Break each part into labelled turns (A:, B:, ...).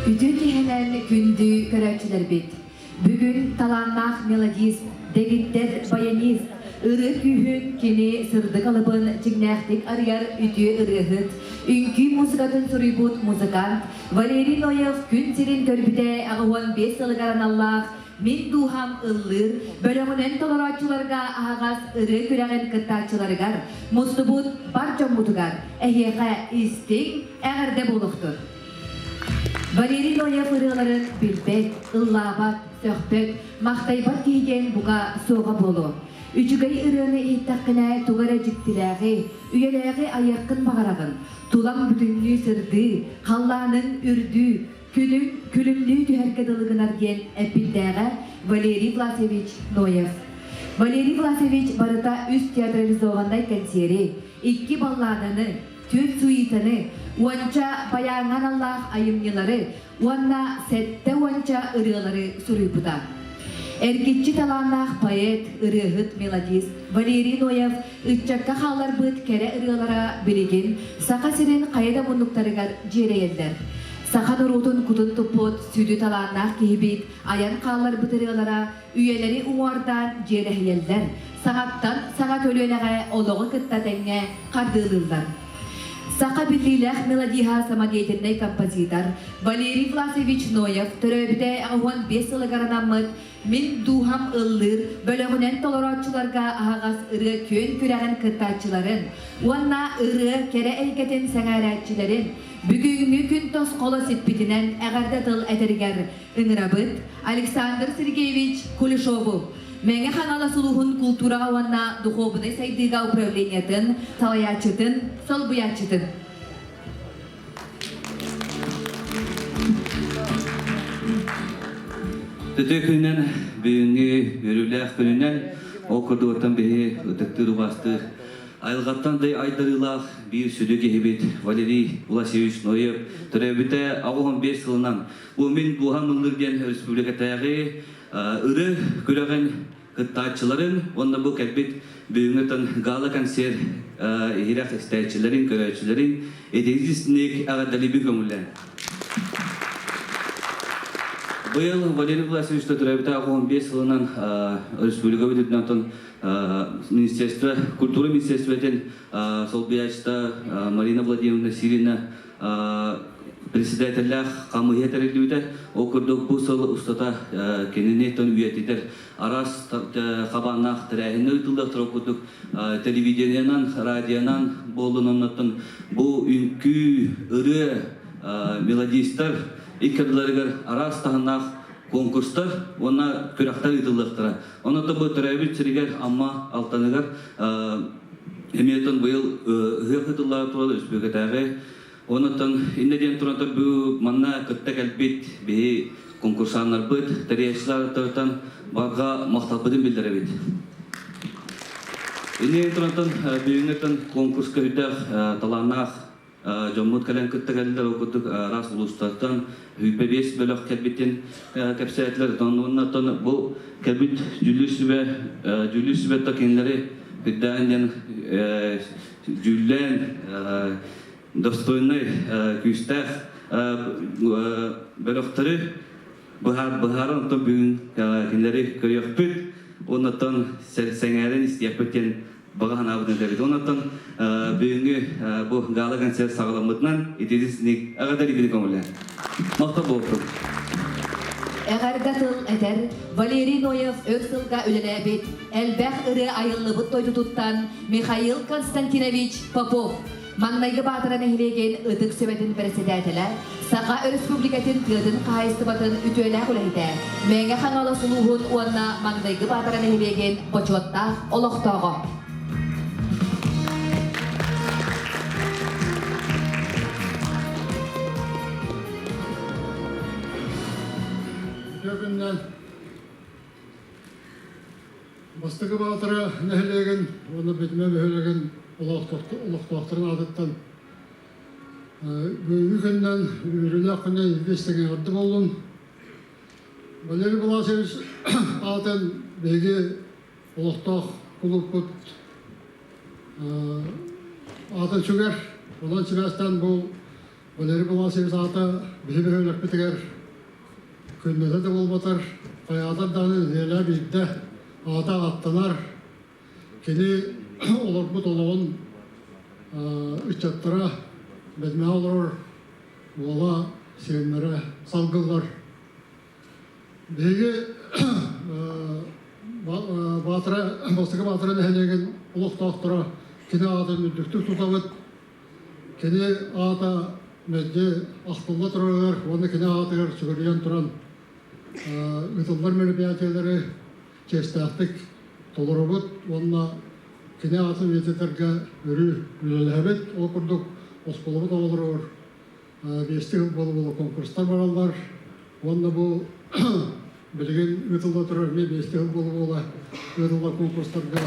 A: Үтүө киэһэнэн күндү көрөөччүлэрбит! Бүгүн талааннаах мелодист, дэгиттэр баянист, ырыа күүһүн кини сырдык алыбын дьиҥнээхтик арыйар үтүө ырыаһыт, үҥкүү музыкатын суруйбут музыкант Валерий Ноев күн сирин көрбүтэ 85 сылыгар аналлаах Мин дууһам ыллыыр бөлөҕүнэн толорооччуларга аһаҕас ырыа күрэҕин кыттааччыларыгар мустубут бар дьоммутугар эһиэхэ истиҥ эҕэрдэ буолуохтун! Валерий Ноев ырыаларын билбэт, ыллаабат, сөхпөт, махтайбат киһи диэн бука суоҕа буолуо. Үчүгэй ырыаны иһиттэххинэ тугу эрэ дьиктилээҕи, үйэлээҕи айыаххын баҕараҕын. Тулаҥ бүтүннүү сырдыы, халлааныҥ үрдүү, күнүҥ күлүмнүү түһэргэ дылы гынар диэн эппиттээҕэ Валерий Власович Ноев. Валерий Власович барыта үс театрализованнай кэнсиэри, икки балладаны, түөрт суитаны, уонча байааҥҥа аналлаах айымньылары уонна 70-ча ырыалары суруйбута. Эргиччи талааннаах поэт, ырыаһыт, мелодист Валерий Ноев ыччакка хаалларбыт кэрэ ырыалара билигин Саха сирин хайа да муннуктарыгар дьиэрэйэллэр. Саха норуотун кутун туппут сүдү талааннаах киһибит айан хаалларбыт ырыалара үйэлэри уҥуордаан дьиэрэһийэллэр, саҥаттан саҥа көлүөнэҕэ олоҕу кытта тэҥҥэ хардыылыыллар. Саха биллиилээх мелодиһа самодеятельнай композитор Валерий Власович Ноев төрөөбүтэ 85 сылыгар анаммыт «Мин дууһам ыллыыр» бөлөҕүнэн толорооччуларга аһаҕас ырыа күөн күрэҕин кыттааччыларын уонна ырыа кэрэ эйгэтин сэҥээрээччилэрин бүгүҥҥү күн тосхоло сиппитинэн эҕэрдэ тыл этэригэр Ыҥырабыт Александр Сергеевич Кулешову, Мэҥэ Хаҥалас улууһун култуураҕа уонна духуобунай сайдыыга управлениетын салайааччытын солбуйааччытын.
B: Төтө күнүнэн бүгүҥҥү үөрүүлээх күнүнэн ол курдугуттан биһи ытыктыыр убаастыыр Айылҕаттан да айдарыылаах биир сүдү киһибит Валерий Власьевич Ноев төрөөбүтэ 85 сылынан Бу мин дууһам ыллыыр диэн республикатааҕы ыры күрэҕин кыттааччыларын уонна бу кэлбит бүгүҥҥү гала-концерт иһирэх истээччилэрин, көрөөччүлэрин итиитисник эҕэрдэлиибин көҥүллээн. Быйыл Валерий Власович төрөөбүтэ 15 сылынан республика бүтүнэн Министерство, культура министерствотын солбуйааччыта Марина Владимировна Сирина председателлээх хамыыһыйа тэриллибитэ. Ол курдук бу сыл устата кинини тон үйэтитэр араас хабааннаах тэрээһиннэр ыытыллыахтара. Ол курдук телевидениенан, радионан буоллун оннуттан бу үҥкүү, ырыа, мелодистар икки ардыларыгар араас таһымнаах конкурстар уонна күрэхтэр ыытыллыахтара. Онон бу төрөөбүт сиригэр Амма Алтаныгар эмиэ быйыл ыһыах ыытыллара турар республикатааҕы Онон иннэ диэн туран бу манна кытта кэлбит биһи конкурсаннарбыт, тэрийээччилэр барҕа махталбытын биллэрэбит. Иннэ туран бүгүҥҥүттэн конкурска үрдээх талааннаах дьоммут кэлэн кытта кэллилэр, ол курдук араас улуустартан 25 бөлөх кэлбитин кэпсээтилэр. Онон бу кэлбит дьүүллүүр сүбэ дьүүллүүр сүбэ кинилэри үрдээн диэн дьүүллээн достойнай күүстээх бөлөхтөрү быһааран оттон бүгүн кинилэри көрүөхпүт уоннаттан сэҥээрэн истиэхпит диэн баҕа санаабытын этэбит. Оннаттан бүгүҥҥү бу гала-концерт саҕаламмытынан итирисник эҕэрдэлиибин көҥүллээн. Махтал буолуохтун.
A: Эҕэрдэ тыл этэр Валерий Ноев өр сылга үлэлээбит, элбэх ырыа айыллыбыт дойдутуттан Михаил Константинович Попов Маҥнайгы Баатара нэһилиэгин Ытык Сүбэтин бэрэссэдээтэлэ, Саха Өрөспүүбүлүкэтин тыатын хаһаайыстыбатын үтүөлээх үлэһитэ, Мэҥэ Хаҥалас улууһун уонна Маҥнайгы Баатара нэһилиэгин бочуоттаах олохтооҕо.
C: Үтүө күнүнэн Бастакы Баатара нэһилиэгин уонна Бэтимэ бөһүөлэгин олохтоохторун аатыттан бүгүҥҥү күнүнэн үөрүүлээх күнүнэн илбис эҕэрдэ буоллун. Валерий Власович аатын биһиги олохтоох кулууппут аатын сүгэр. Онон сибээстээн бу Валерий Власович аата биһи бөһүөлэкпитигэр күннэтэ да буолбатар, хайаатар даҕаны нэдиэлэ биирдэ аата ааттанар. Кини олорбут олоҕун ыччаттара бэтимэҕэ олорор уола, сиэннэрэ салгыллар. Биһиги Баатара, Бастакы Баатара нэһилиэгин олохтоохторо кини аатын үрдүктүк тутабыт. Кини аата мэлдьи ахтылла турарыгар уонна кини аатыгар сүгүрүйэн туран ыытыллар мероприятиелары чиэстээхтик толоробут уонна кини аатын үйэтитэргэ өрүү үлэлэһэбит. Ол курдук оскуолабыт оҕолоругар биэстии сыл буола-буола конкурстар бараллар уонна бу билигин ыытылла турар эмиэ биэстии сыл буола-буола ыытыллар конкурстарга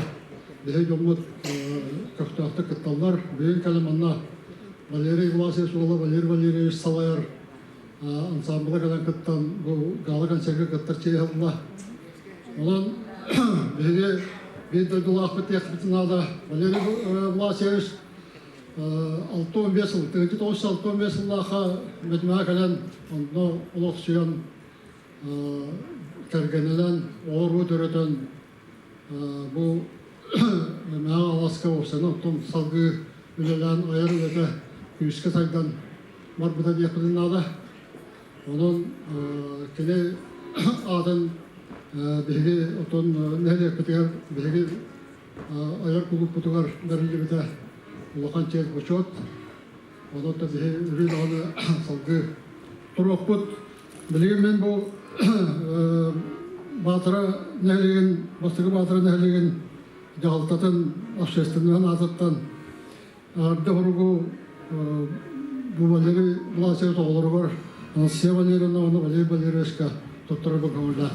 C: биһиги дьоммут көхтөөхтүк кытталлар. Бүгүн кэлэн манна Валерий Власович уола Валерий Валерьевич салайар ансамбла кэлэн кыттан бу гала-концерка кыттар чиэһи ылла. Онон биһиги биир дойдулаахпыт диэхпитин наада. Валерий Власович 65 сыл, 1965 сыллаахха Бэдьимэҕэ кэлэн онно олохсуйан кэргэнинэн оҕо-уруу төрөтөн бу Мэҥэ Аласка уопсайынан оттон салгыы үлэлээн айар үлэтэ күүскэ сайдан барбыта диэхпитин наада. Онон кини аатын биһиги оттон нэһилиэкпитигэр биһиги айар кулууппутугар бэриллибитэ улахан чиэс-бочуот. Онон да биһи өрүү даҕаны салгыы туруохпут. Билигин мин бу Баатара нэһилиэгин, Бастакы Баатара нэһилиэгин дьаһалтатын общественнай аатыттан Арда хоругу бу Валерий Власович оҕолоругар Анастасия Валерьевна уонна Валерий Валерьевичка туттарарга көҥүллээх.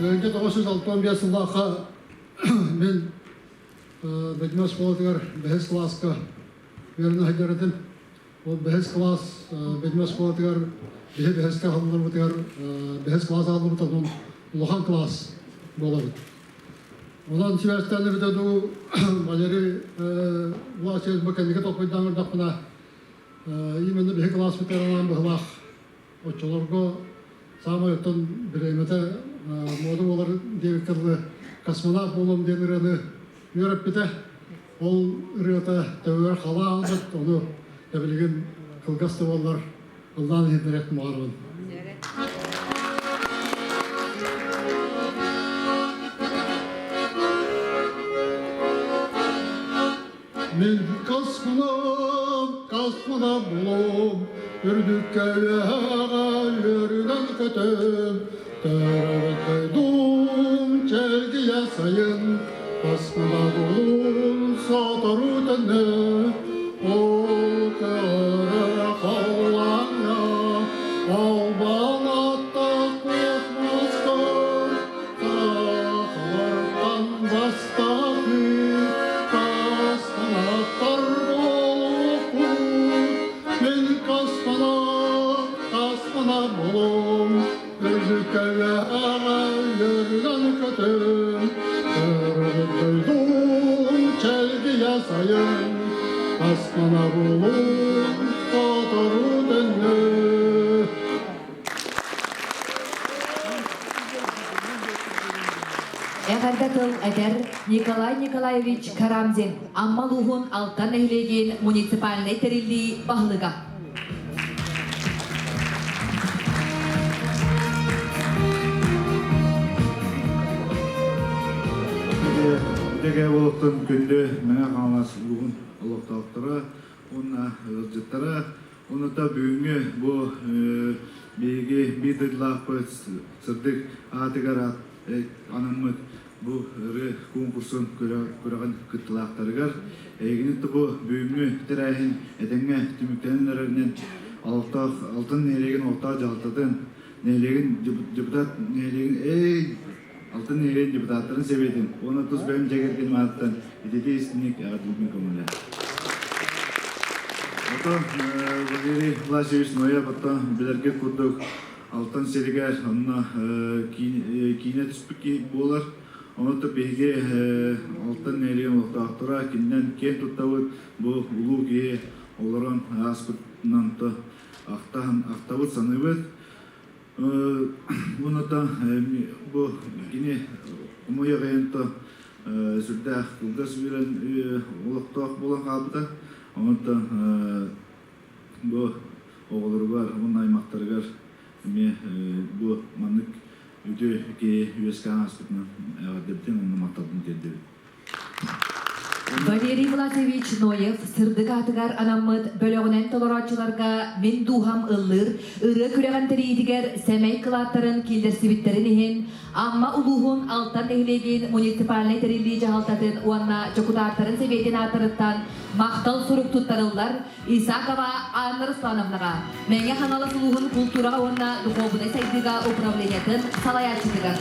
C: 1965 сыллаахха мин Бэдьимэ оскуолатыгар бэһис кылааска үөрэнэ сылдьар этим. Ол бэһис кылаас Бэдьимэ оскуолатыгар биһи бэһискэ аһылларбытыгар бэһис кылаас аһыллыбыт, онон улахан кылаас буолабыт. Онон сибээстээн эбитэ дуу, Валерий Власович бу кэнники толкуйдаан көрдөхпүнэ, именно биһи кылааспытыгар анаан быһылаах оччолорго саамай оттон бириэмэтэ муода буолар диэбиккэ дылы космонавт буолуом диэн ырыаны үөрэппитэ. Ол ырыата төбөбөр хала аалбыт, ону да билигин кылгас да буоллар ыллаан иһитинэриэх баҕарабын. Мин космонавт, космонавт буолуом, үрдүккэ үөһэҕэ үөрүнэн көтөм, төрөөбүт дойдум чэлгийэ сайын, космонавт буолуом сотору төннө, ол көҕөрө халлааҥҥа, албан аттаах космоска, сахалартан бастакы космонавтар буолуохпут. Мин космонавт, космонавт буолуом, үрдүккэ үөрүнэн көтөм, төрөөбүт дойдум чэлгийэ сайын, космонавт буолуом сотору төннө.
A: Эҕэрдэ тыл этэр Николай Николаевич Карамзин, Амма улууһун Алтан нэһилиэгин муниципальнай тэриллии баһылыга.
D: Үтэгэ олохтон күндү Мэҥэ Хаҥалас улууһун олохтоохторо уонна ыалдьыттара Онута бүгүҥҥү бу биһиги биир дойдулаахпыт сырдык аатыгар анаммыт бу ырыа конкурсун күрэҕин кыттыылаахтарыгар эһигини бу бүгүҥҥү тэрээһин этэҥҥэ түмүктэнэн эрэринэн олохтоох Алтан нэһилиэгин олохтоох дьаһалтатын нэһилиэгин депутат нэһилиэгин эй Алтан нэһилиэгин депутаттарын сэбиэтин уонна тус бэйэм дьиэ кэргэним ааттан ититии истиҥник эҕэрдэлиибин көҥүлэ. Ото Валерий Власьевич Ноев ото билэргэ курдук Алтан сиригэр онно киинэ түспүт киһи буолар. Онон биһиги Алтан нэһилиэгин олохтоохторо кининэн киэн туттабыт. Бу улуу киһи олорон ааспытынан то ахтаһан ахтабыт саныыбыт. Уонна бу кини умуйах то сүрдээх кылгас үөрэн олохтоох буолан хаалбыта. Онон бу оҕолоругар уонна аймахтарыгар эмиэ бу маннык үтүө киһи үөскээн ааспытынан эҕэрдэбитин уонна махталбын тиэрдэбит.
A: Валерий Владимирович Ноев сырдык аатыгар анаммыт бөлөҕүнэн толорооччуларга Мин дууһам ыллыыр ырыа күрэҕин тэрийиитигэр сэмэй кылааттарын киллэрсибиттэрин иһин Амма улууһун Алтан нэһилиэгин муниципальнай тэриллии дьаһалтатын уонна дьокутааттарын сэбиэтин ааттарыттан махтал сурук туттарыллар Исакова Анна Руслановнаҕа, Мэҥэ Хаҥалас улууһун култуураҕа уонна духуобунай сайдыыга управлениетын салайааччытыгар.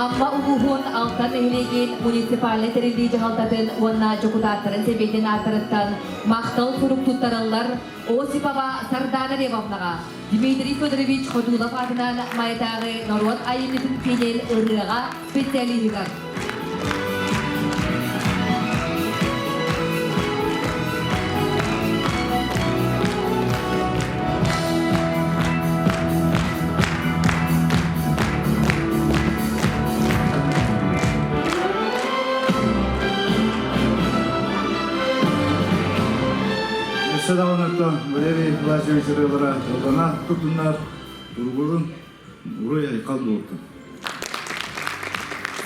A: Амма улууһун Алтан нэһилиэгин муниципальнай тэриллии дьаһалтатын уонна дьокутааттарын сэбиэтин ааттарыттан махтал сурук туттарыллар Осипова Сардаана Левовнаҕа, Дмитрий Федорович Ходулов аатынан Майатааҕы норуот айымньытын киинин ырыаҕа специалиһыгар.
D: Өссө даҕаны Валерий Власьевич ырыалара ыллана турдуннар, туругурун, уруй-айхал буолтун.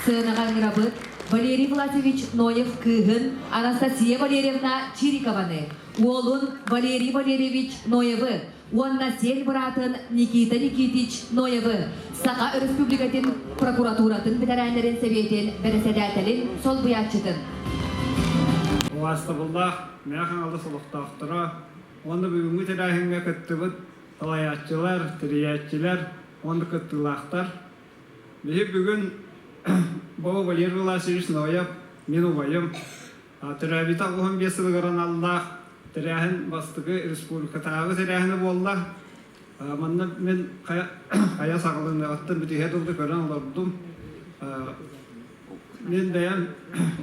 A: Сыанаҕа ыҥырабыт Валерий Власьевич Ноев кыыһын Анастасия Валерьевна Чирикованы, уолун Валерий Валерьевич Ноевы уонна сиэн быраатын Никита Никитич Ноевы Саха Өрөспүүбүлүкэтин прокуратуратын бэтэрээннэрин сэбиэтин бэрэссэдээтэлин солбуйааччытын.
E: Убаастабыллаах Мэҥэ Хаҥалас олохтоохторо уонна бүгүҥҥү тэрээһиҥҥэ кыттыбыт салайааччылар, тэрийээччилэр уонна кыттыылаахтар. Биһи бүгүн бу Валерий Власьевич Ноев мин убайым төрөөбүтэ 15 сылыгар аналлаах тэрээһин бастакы республикатааҕы тэрээһинэ буолла. Манна мин хайа саҕаланыаҕыттан бүтүһэ дылы көрөн олордум. Мин бэйэм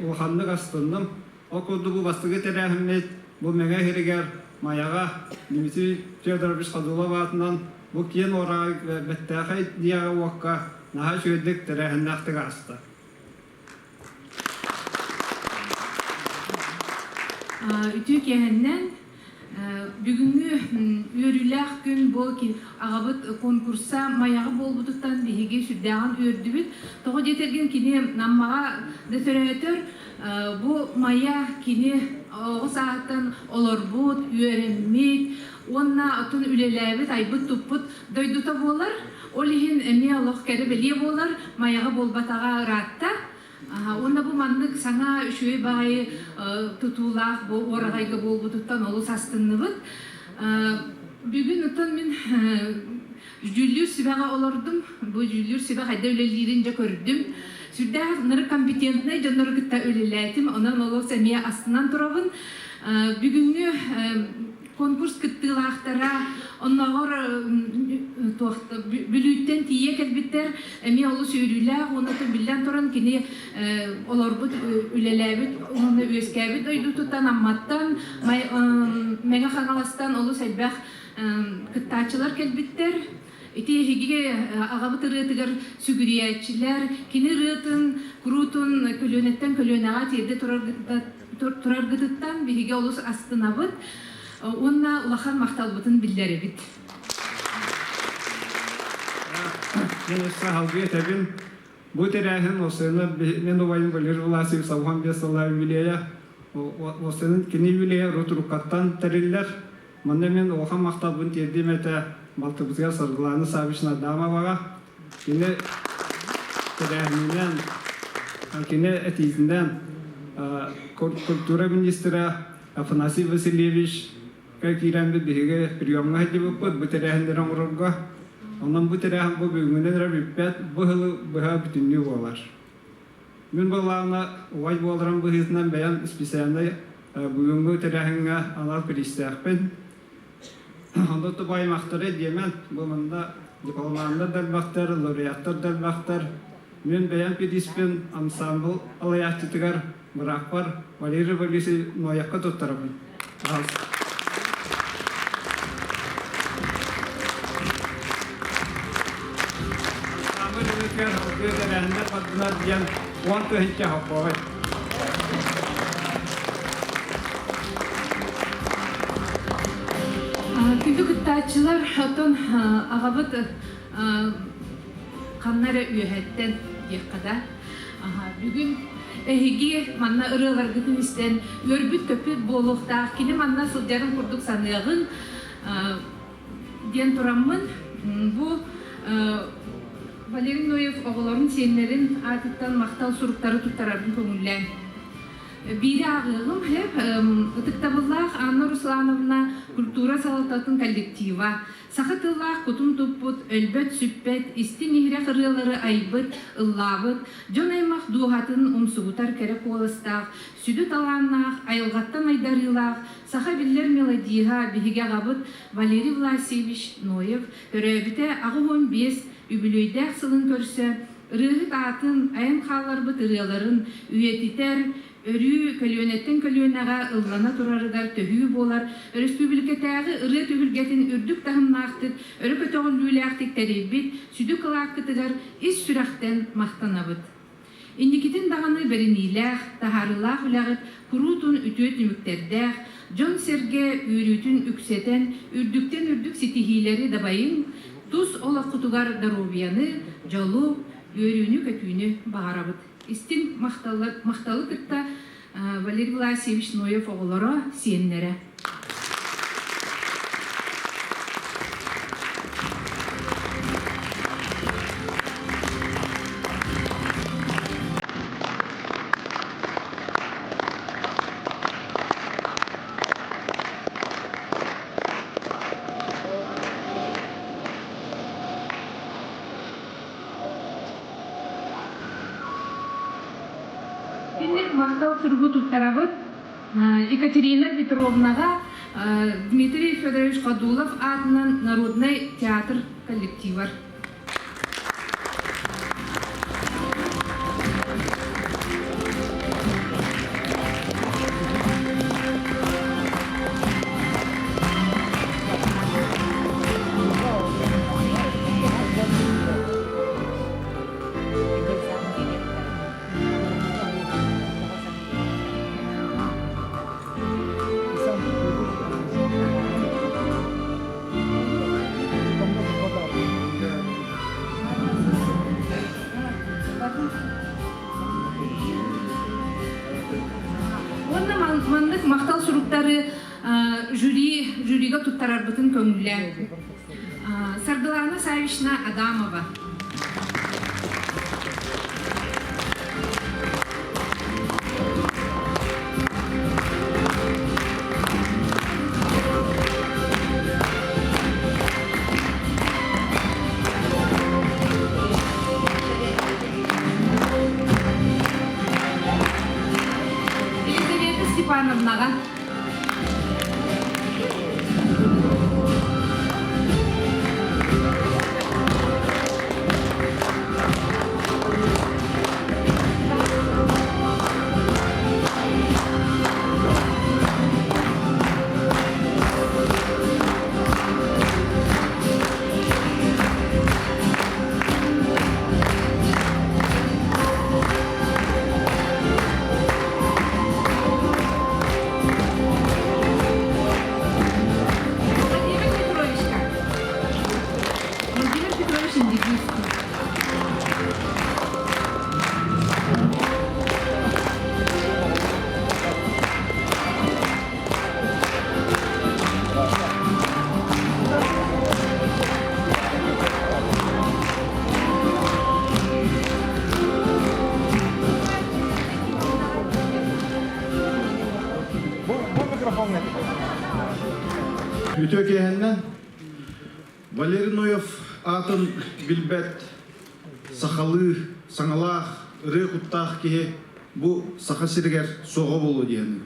E: улаханнык астынным. Ол курдук бу бастакы тэрээһиммит бу Мэҥэ иһиригэр Майаҕа Дмитрий Федорович Ходулов аатынан бу киэн уораҕай бэттээхэй дьиэҕэ-уокка наһаа үчүгэйдик тэрээһиннээхтик ааста.
F: Үтүө киэһэннэн бүгүҥҥү үөрүүлээх күн бу аҕабыт конкурса Майаҕа буолбутуттан биһиги сүрдээҕин үөрдүбүт. Тоҕо диэтэргин кини Наммаҕа да төрөөтөр, бу Майа кини оҕо сааһыттан олорбут, үөрэммит уонна оттон үлэлээбит, айбыт-туппут дойдута буолар. Ол иһин эмиэ олох кэрэ-бэлиэ буолар, Майаҕа буолбатаҕа ыраатта. Уонна бу маннык саҥа үчүгэй баҕайы тутуулаах бу уораҕайга буолбутуттан олус астынныбыт. Бүгүн оттон мин дьүүллүүр сүбэҕэ олордум. Бу дьүүллүүр сүбэ хайда үлэлиирин дьэ көрдүм. Сүрдээх нары компетентнай дьоннору кытта үлэлээтим. Онон олус эмиэ астынан турабын. Бүгүҥҥү конкурс кыттыылаахтара оннооҕор Бүлүүттэн тиийэ кэлбиттэр эмиэ олус үөрүүлээх уонна биллэн туран кини олорбут үлэлээбит уонна үөскээбит дойдутуттан Амматтан Мэҥэ Хаҥаластан олус элбэх кыттааччылар кэлбиттэр. Ити эһиги аҕабыт ырыатыгар сүгүрүйээччилэр кини ырыатын куруутун көлүөнэттэн көлүөнэҕэ тиэрдэ тураргытыттан биһиги олус астынабыт уонна улахан махталбытын биллэрэбит.
E: Мен өссө салгыы этэбин. Бу тэрээһин Осена мен убайым Валерий Власьевич 85 сыллаах юбилейа Осенын кини юбилейа Рутуруккаттан тэриллэр. Манна мен улахан махталбын тиэрдиэм этэ балтыбытыгар Саргылаана Саввична Адамоваҕа. Кини тэрээһининэн. Кини этиитинэн культура министрэ Афанасий Васильевич киирэн биһиги приемҥа сылдьыбыппыт бу тэрээһиннэри оҥорорго. Онон бу тэрээһин бу бүгүҥҥүнэн эрэ бүппэт, бу сылы быһа бүтүннүү буолар. Мин былаана убай буоларым быһыытынан бэйэм специальнай бүгүҥҥү тэрээһиҥҥэ анал бириистээхпин. Онно тубаймахтары диэмэн, бу манна дипломаннар да элбэхтэр, лауреаттар да элбэхтэр. Мин бэйэм бирииспин ансаамбыл алайааччытыгар бырааппар Валерий Борисович Ноевка туттарабын. Ансаамбыл үлэтигэр салгыы тэрээһиннэр бардылар диэн 10 тыһыынча хоппоҕой.
F: Күндү кыттааччылар, оттон аҕабыт ханна эрэ үөһэттэн диэххэ да. Бүгүн эһиги манна ырыаларгытын истэн үөрбүт-көппүт буолуохтаах, кини манна сылдьарын курдук саныаҕыҥ диэн тураммын, бу Валерий Ноев оҕолорун, сиэннэрин аатыттан махтал суруктары туттарарын көҥүллээн. Биири ааҕыаҕым, ытыктабыллаах Анна Руслановна культура салалтатын коллектива, саха тыллаах кутун туппут, өлбөт-сүппэт, истиҥ-иһирэх ырыалары айбыт, ыллаабыт, дьон-аймах дууһатын умсугутар кэрэ куоластаах, сүдү талааннаах, айылҕаттан айдарыылаах, саха биллэр мелодиһа биһиги аҕабыт Валерий Власьевич Ноев төрөөбүтэ 85 үбүлүөйдээх сылын көрсө ырыаһыт аатын, айан хаалларбыт ырыаларын үйэтитэр, өрүү көлүөнэттэн көлүөнэҕэ ыллана турарыгар төһүү буолар өрөспүүбүлүкэтээҕи ырыа түһүлгэтин үрдүк таһымнаахтык, өрө көтөҕүллүүлээхтик тэрийбит сүдү кылааккытыгар ис сүрэхтэн махтанабыт. Инникитин даҕаны бэриниилээх, таһаарыылаах үлэҕит куруутун үтүө түмүктэрдээх, дьон-сэргэ үөрүүтүн үксэтэн, үрдүктэн үрдүк ситиһиилэри дабайыҥ, тус олоххутугар доруобуйаны, дьолу, үөрүүнү-көтүүнү баҕарабыт. Истиҥ махталы кытта Валерий Власьевич Ноев оҕолоро, сиэннэрэ. Итинник махтал суругу туттарабыт. Екатерина Петровнаҕа Дмитрий Федорович Ходулов аатынан народнай театр коллективар. Уонна маннык махтал суруктары жюри жюрига туттарарбытын көҥүллээн. Саргылана Савична Адамова. Елизавета Степановнаҕа.
D: Үтүө киэһэннэн Валерий Ноев аатын билбэт сахалыы саҥалаах, ырыа куттаах киһи бу Саха сиригэр суоҕа буолуо диэни.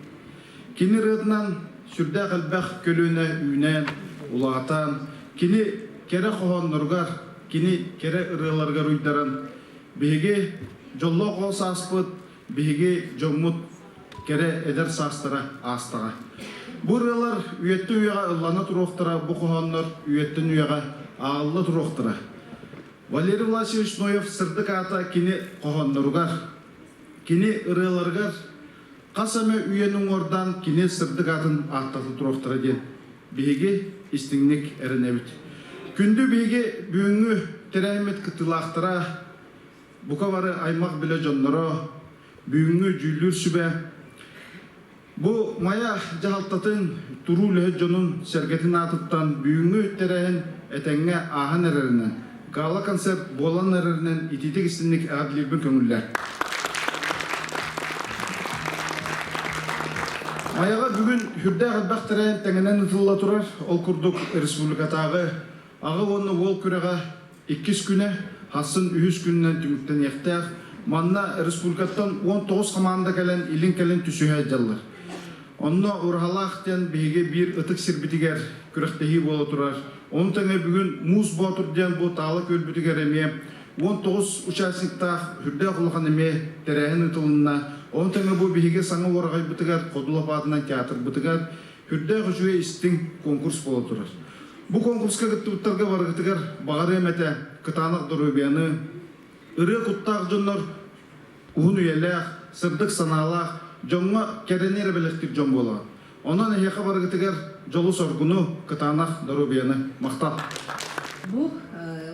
D: Кини ырыатынан сүрдээх элбэх көлүөнэ үүнэн, улаатан, кини кэрэ хоһоонноругар, кини кэрэ ырыаларыгар уйдаран, биһиги дьоллоох оҕо сааспыт, биһиги дьоммут кэрэ эдэр саастара аастаҕа. Бу ырыалар үйэттэн үйэҕэ ыллана туруохтара, бу хоһооннор үйэттэн үйэҕэ аалла туруохтара. Валерий Власьевич Ноев сырдык аата кини хоһоонноругар, кини ырыаларыгар хас эмэ үйэни уҥуордаан кини сырдык аатын ааттата туруохтара диэн биһиги истиҥник эрэнэбит. Күндү биһиги бүгүҥҥү тэрээһиммит кыттыылаахтара, бука бары аймах билэ дьонноро, бүгүҥҥү дьүүллүүр сүбэ бу Майа дьаһалтатын туруу үлэһит дьонун сэргэтин аатыттан бүгүҥҥү тэрээһин этэҥҥэ ааһан эрэринэн, гала-концерт буолан эрэринэн итиитик истинник эҕэрдэлиирбин көҥүллээ. Майаҕа бүгүн сүрдээх элбэх тэрээһин тэҥинэн ыытылла турар. Ол курдук республикатааҕы Аҕа уонна уол күрэҕэ иккис күнэ, хассын үһүс күнүнэн түмүктэниэхтээх. Манна республикаттан 19 хамаанда кэлэн илин-кэлин түсүһэ сылдьаллар. Онно Ураһалаах диэн биһиги биир ытык сирбитигэр күрэхтэһии буола турар. Ону тэҥэ бүгүн Муус Боотур диэн бу Таала күөлбүтүгэр эмиэ 19 участниктаах сүрдээх улахан эмиэ тэрээһин ыытылынна. Ону тэҥэ бу биһиги саҥа уораҕайбытыгар Ходулов аатынан театрбытыгар Үрдээх үчүгэй истиҥ конкурс буола турар. Бу конкурска кыттыбыттарга барыгытыгар баҕарыам этэ кытаанах доруобуйаны, ырыа куттаах дьоннор уһун үйэлээх, сырдык санаалаах, дьоҥҥо кэрэни эрэ бэлэхтиир дьон буолаҕыт. Онон эһиэхэ барыгытыгар дьолу-соргуну, кытаанах доруобуйаны махтал!
G: Бу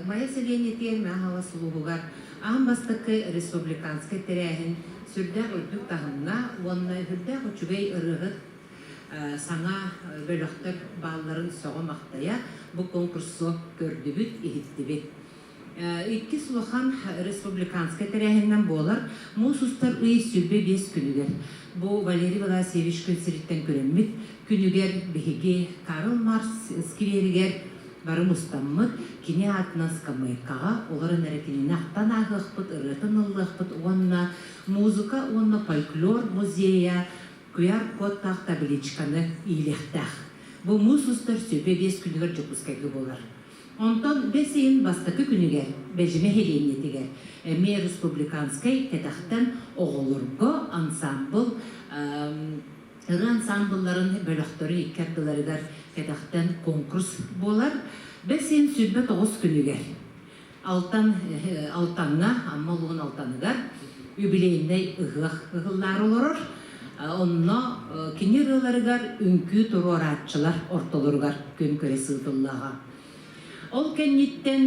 G: Майа сэлиэнньэтигэр Мэҥэ улууһугар аан бастакы республиканскай тэрээһин сүрдээх үрдүк таһымҥа уонна сүрдээх үчүгэй ырыаһыт саҥа бөлөхтөр баалларын сөҕө-махтайа бу конкурсу көрдүбүт, иһиттибит. Иккис улахан республиканскай тэрээһининэн буолар муус устар ый 25 күнүгэр бу Валерий Власьевич күн сириттэн күрэммит күнүгэр биһиги Карл Маркс скверигэр бары мустаммыт кини аатынан скамейкаҕа олорон эрэ кинини ахтан ааһыахпыт, ырыатын ыллыахпыт уонна музыка уонна фольклор музейа QR-кодтаах табличканы иилиэхтээх. Бу муус устар сүбэ биэс күнүгэр Дьокуускайга буолар. Онтон бэс ыйын бастакы күнүгэр Бэдьимэ нэһилиэнньэтигэр эмиэ республиканскай кэтэхтэн оҕолорго ансаамбыл ырыа ансаамбылларын бөлөхтөрүн икки ардыларыгар кэтэхтэн конкурс буолар. Бэс ыйын 29 күнүгэр Алтан Алтаҥҥа, Амма улууһун Алтаныгар юбилейнай ыһыах ыһыллаары олорор. Онно кини ырыаларыгар үҥкүү туруорааччылар ортолоругар күн күрэс ыытыллыаҕа. Ол кэнниттэн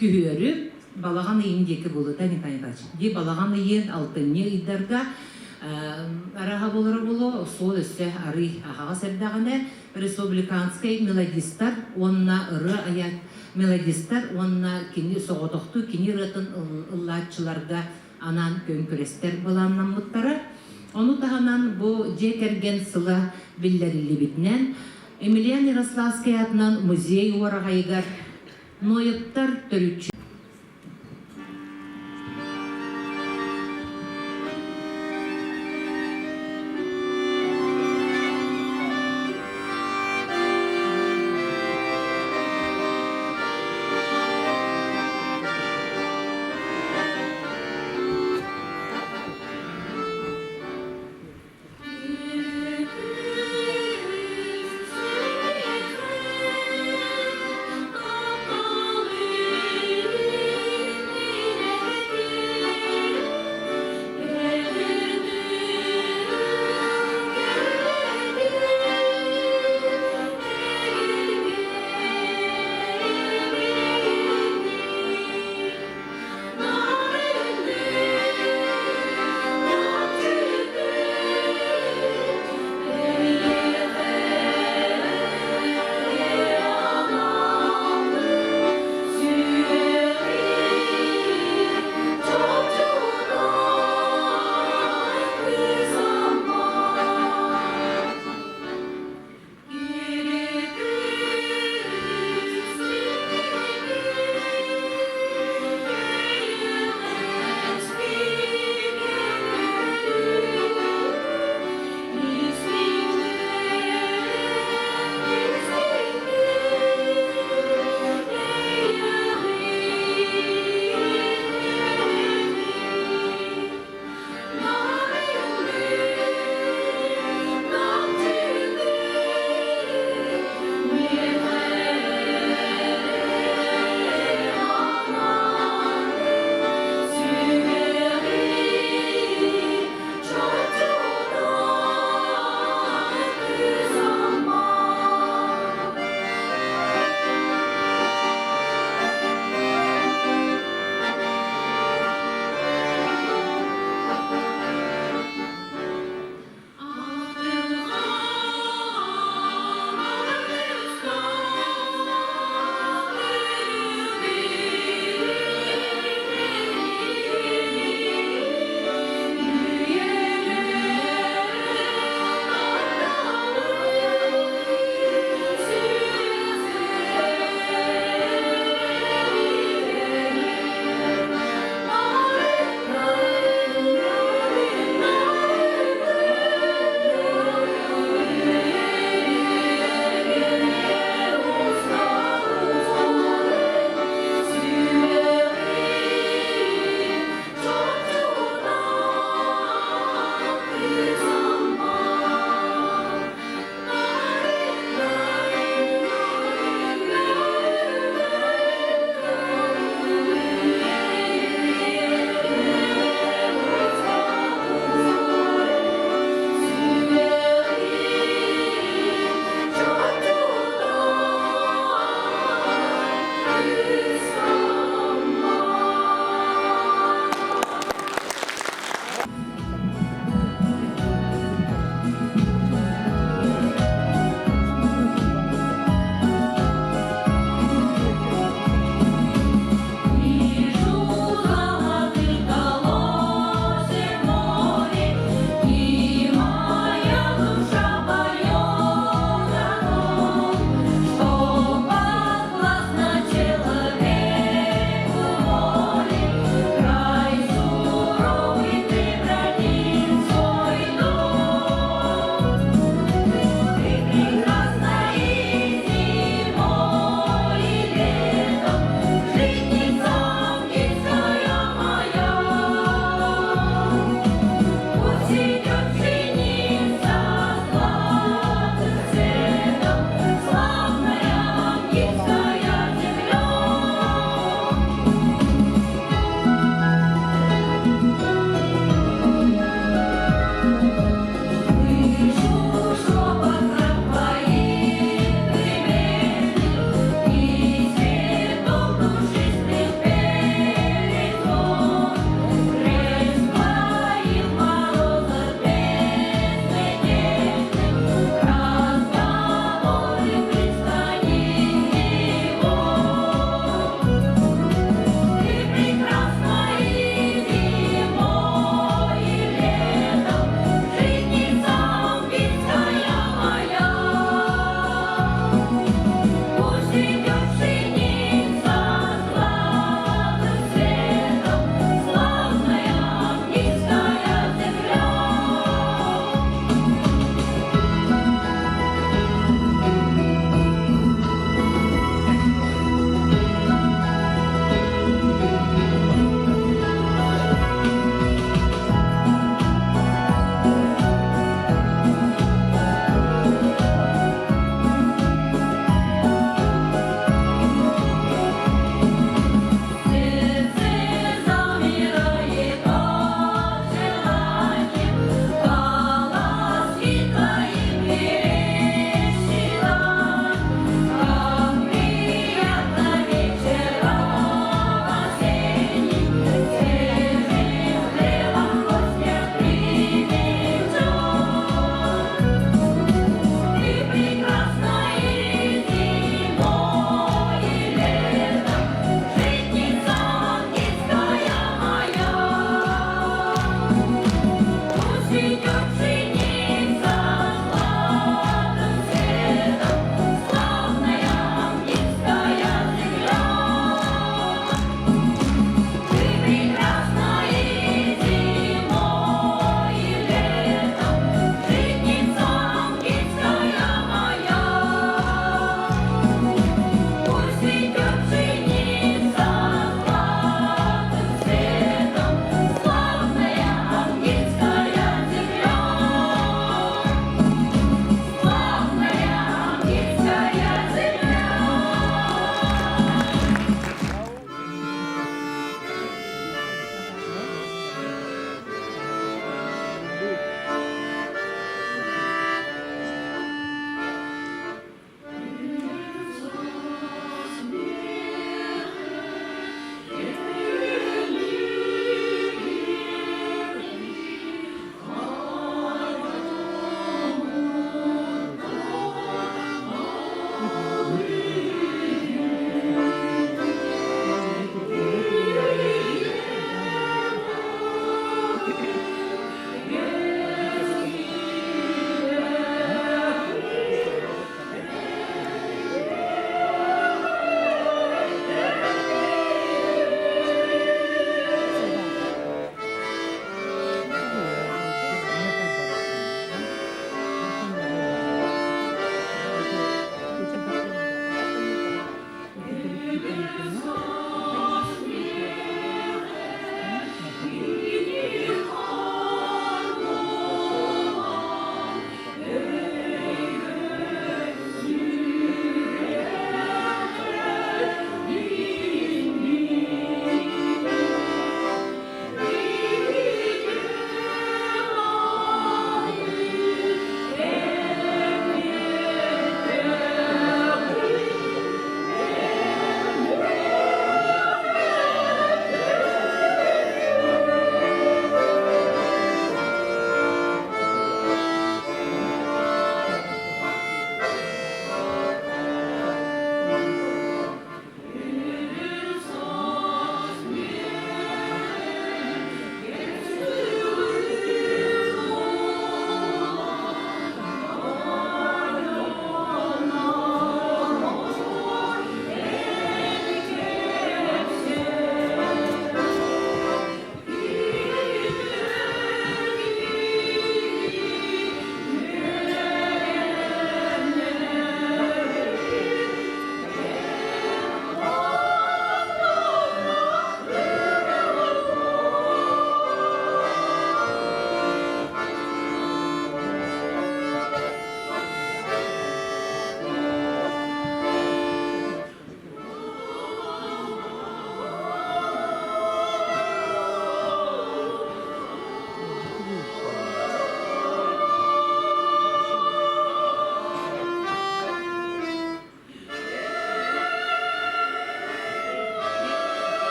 G: күһүөрү балаҕан ыйын диэки буолута Николай Николаевич. Дии балаҕан ыйын алтынньы ыйдарга арааһа буолара буолуо, суол өссө арый аһаҕас эрдэҕинэ республиканскай мелодистар уонна ырыа айа мелодистар уонна кини соҕотохтуу кини ырыатын ыллааччыларга анаан күөн күрэстэр былааннаммыттара. Ону таһынан бу дьиэ кэргэн сыла биллэриллибитинэн Емельян Ярославскай аатынан музей уораҕайыгар Ноевтар төрүччү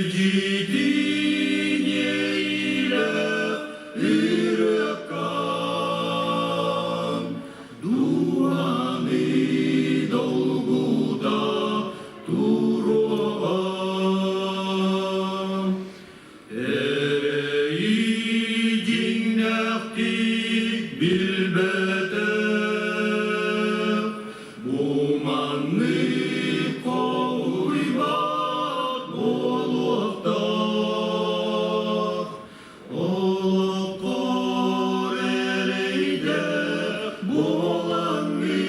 H: Мэлдьитин иэйиилээх ырыаккан Дууһаны долгута туруоҕа. Эрэйи дьиҥнээхтик билбэтэх, бу маннык хоһуйбат буолуохтаах. Олоххор эрэйдээх буолаҥҥын,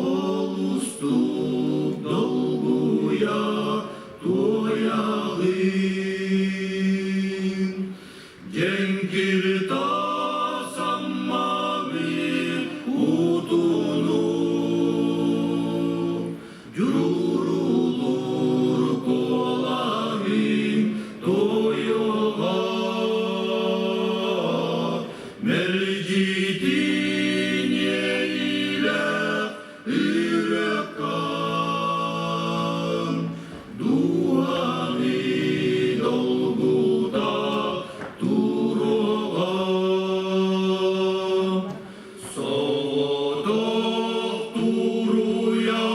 H: Олустук долгуйа туойаҕын, Дьэҥкир таас Аммабыт утуну, Дьурулуур куолаһын тойуга, Мэлдьитин иэйиилээх ырыаккан Дууһаны долгута туруоҕа. Соҕотох туруйа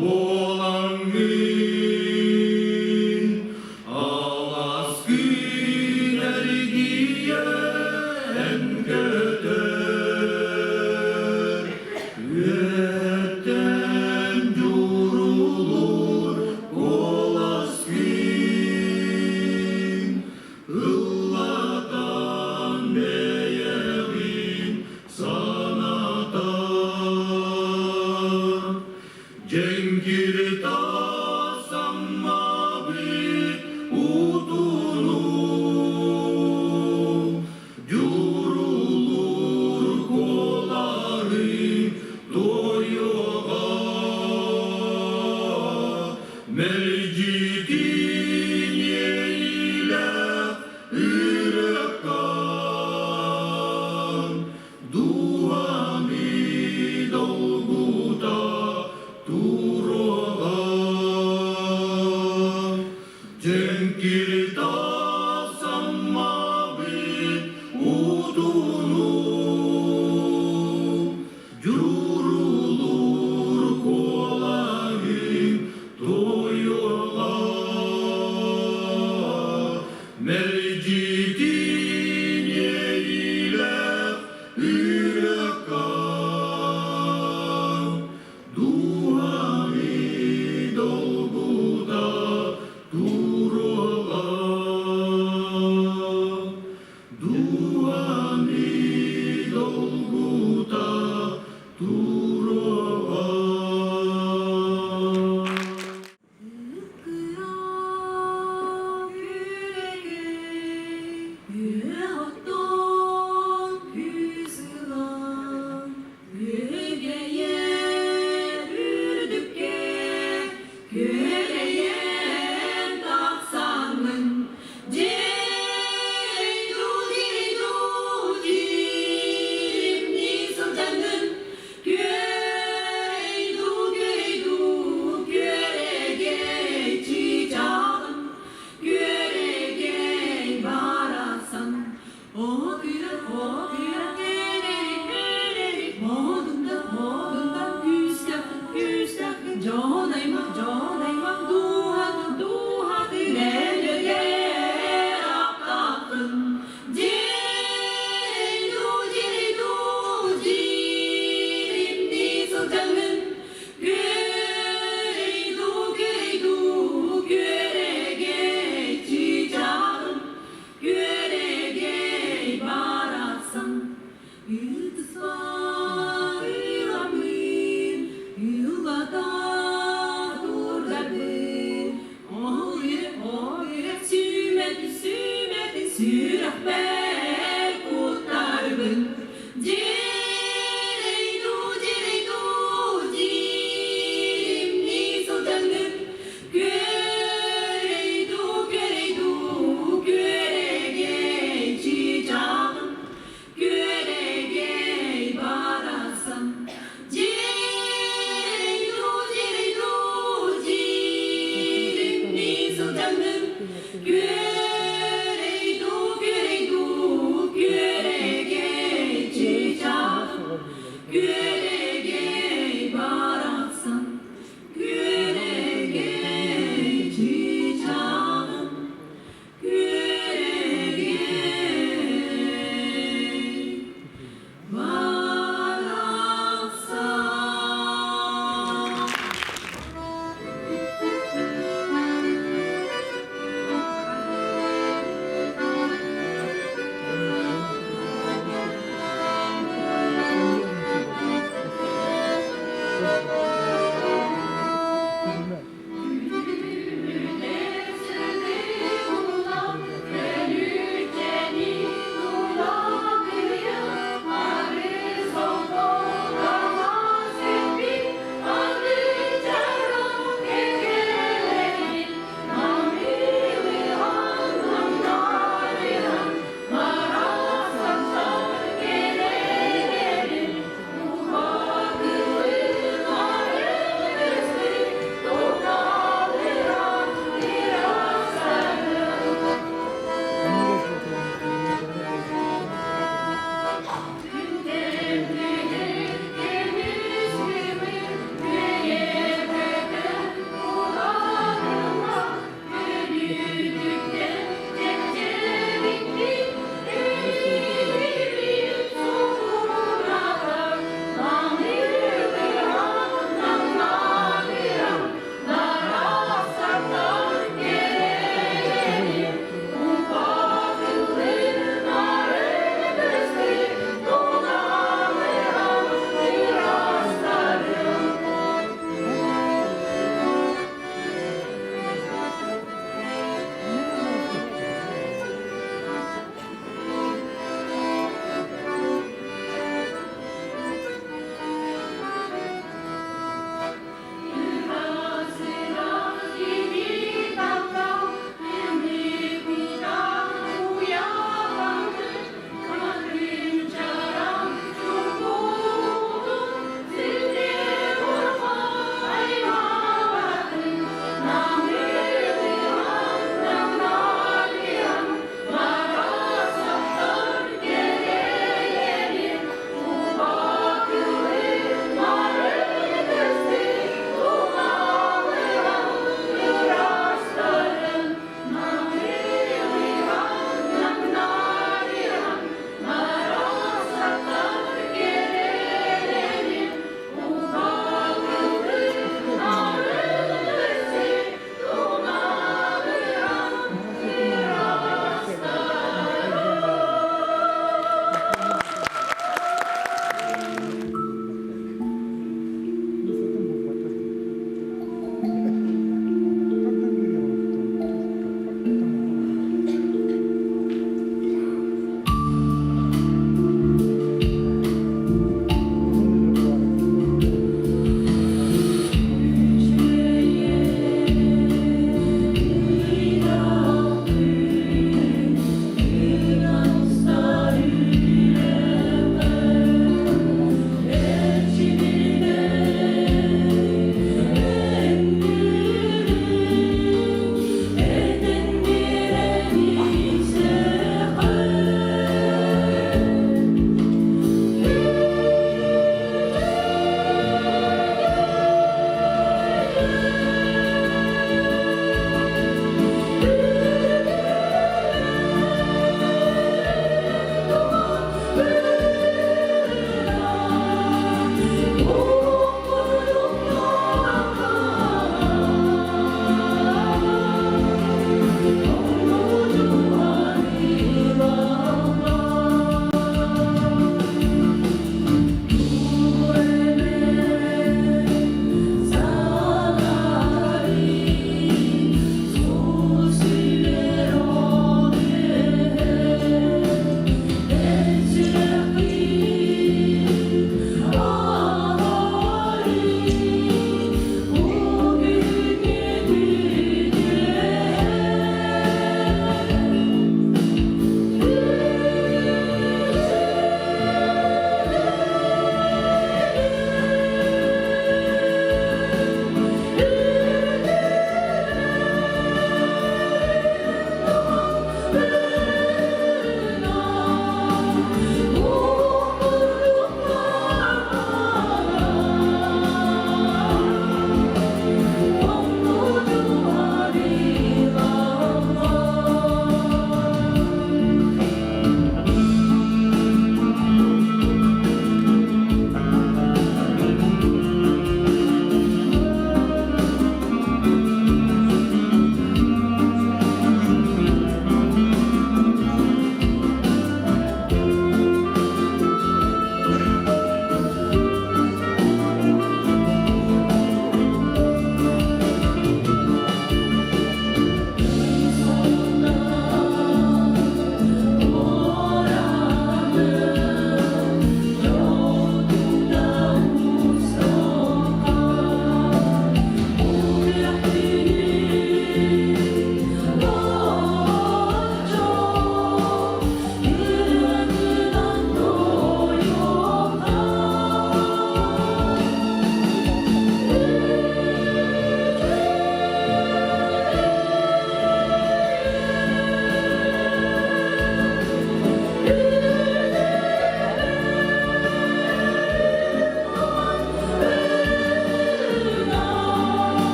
H: буолаҥҥын, Аласкын эргийэн көтөр, Үөттэн дьурулуур куоласкын, Ыллатан бэйэҕин санатар. Дьэҥкир таас Аммабыт утуну, Дьурулуур куолаһы туойуоҕа. Мэлдьитин иэйиилээх ырыаккан Дууһаны долгута туруоҕа. Дьэҥкир таас Аммабыт утуну, Дьурулуур куолаһын туойуоҕа. Мэлдьитин иэйиилээх ырыаккан Дууһаны долгута туруоҕа. Дууһаны долгута туруоҕа.
I: Кыра күрэгэй. Күөрэй дуу, күөрэй дуу, күөрэгэй чыычааҕым, күөрэгэй барахсан, күөрэгэй чыычааҕым, күөрэгэй барахсан.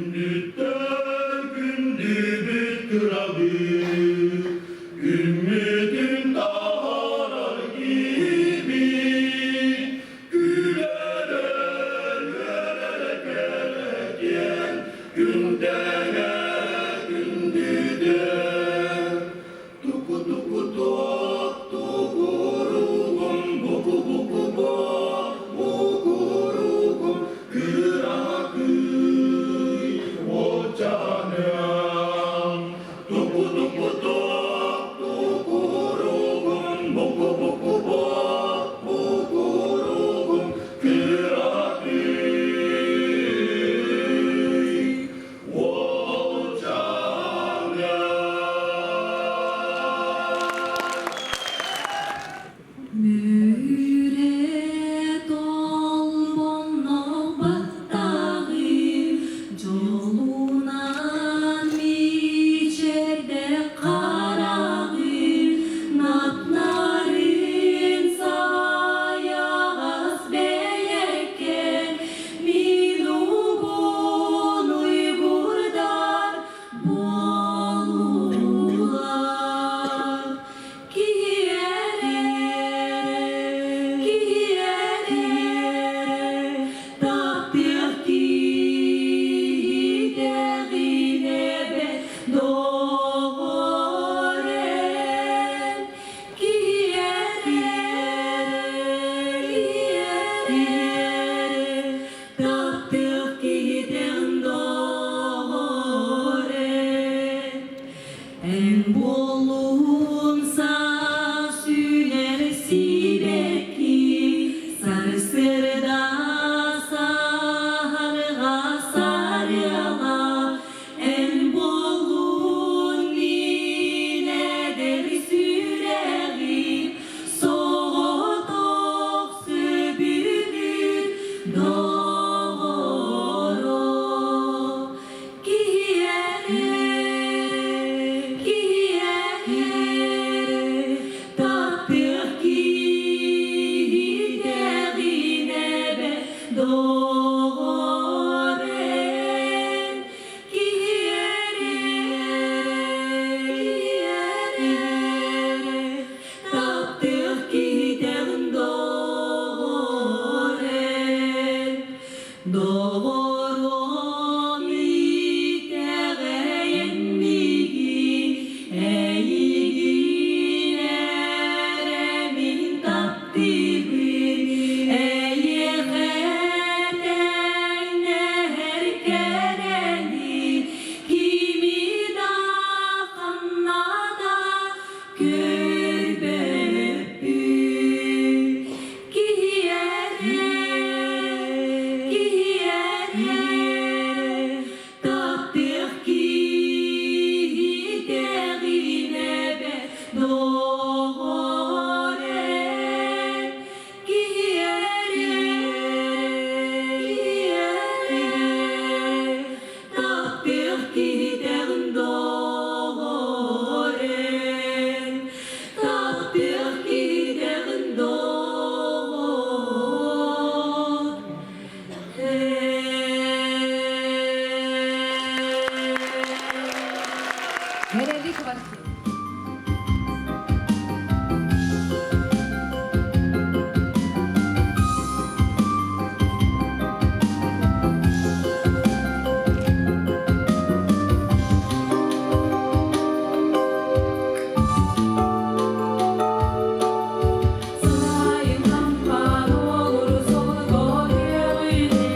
H: Күндүттэн күндүбүт кырабыт, Күммүтүн таһаарар киһибит, Күлэрэ, үөрэрэ кэрэтиэн, Күндэҥэ күндүтэ. Туку-туку-тук, тугуругум, буку-буку-бу, бугуругум, кыракый уолчааным. Туку-туку-тук, тугуругум, буку-буку-бу, бугуругум, кыракый
I: Мүрэ толбонноох баттаҕым, дьолунан мичээрдээх хараҕым, нап-нарын сайаҕас бэйэккэм, мин угун уйгурдар буоллулар. Киһиэрэ, киһиэрэ, таптыах киһитэҕинэ доҕор эн. Киһиэрэ, киһиэрэ, таптыах киһитэҕин доҕор эн. Эн буоллун саас үүнэр сибэкки, сарсыарда саһарҕа сарыала, эн буоллун мин эдэр сүрэҕим, соҕотох сөбүлүүр доҕоро. Киһиэрэ, киһиэрэ, таптыах киһитэҕинэбэ доҕор эн. Киһиэрэ, киһиэрэ, таптыах киһитэҕин доҕор эн. Доҕорум итэҕэйэн миигин, эйигин эрэ мин таптыыбын, эйиэхэ тэҥнэһэр кэрэни кими да ханна да көрбөппүн. Киһиэрэ, киһиэрэ, таптыах киһитэҕинэбэ доҕор эн. Киһиэрэ, киһиэрэ, таптыах киһитэҕин доҕор эн. Таптыах киһитэҕин доҕор
A: Nereli kıvar?
I: Сайын хампан olur solgo gölüne,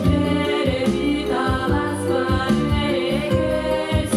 I: Bere bir alas var, bere göz.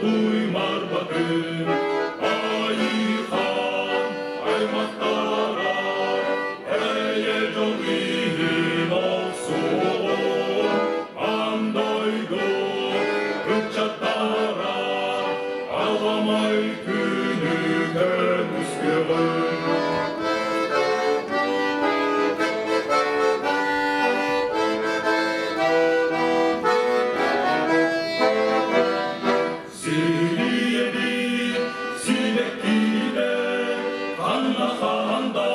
H: Туймарбатын Айхан аймақтара Эйе жол иһин охсуоҕун Андойду ыччаттара Аламай күнү көмүскүөҕүн. Сириэби сибэккиитэ ханна ханда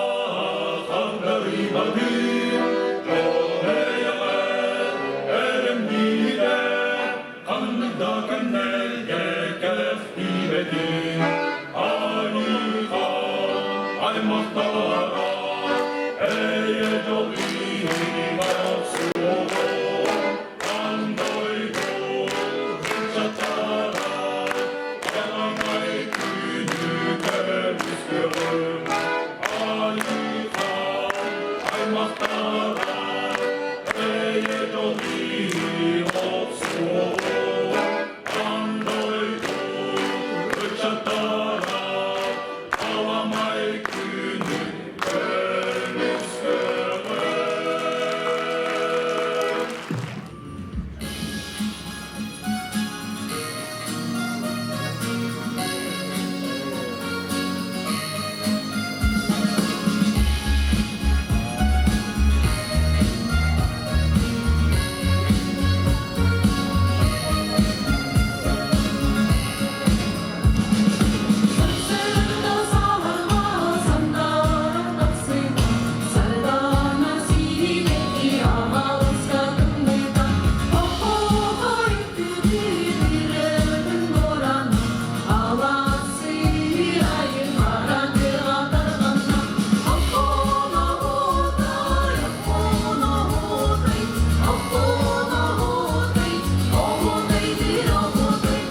H: хардарыйбатын, дьон эйэҕэ эрэмньитэ ханнык да кэмнэргэ кэхтибэтин. Айыы-хаан аймахтара эйэ дьол иһин охсуоҕун, андойду ыччаттара аламай күнү көмүскүөҕүн. Айыы-хаан аймахтара эйэ дьол иһин охсуоҕун, андойду ыччаттара аламай күнү көмүскүөҕүн.
I: Сарсыарда саһарҕа сандаара тахсыыта, Сардаана сиибэки аҕалыска тымныыта, Хохоҕой үктүүрүн буорана, Алаас сыырайын хара тыаҕа тарҕанна. Оххоно отой, оххоно отой, оххоно отой, оҕотой дир оҕотой,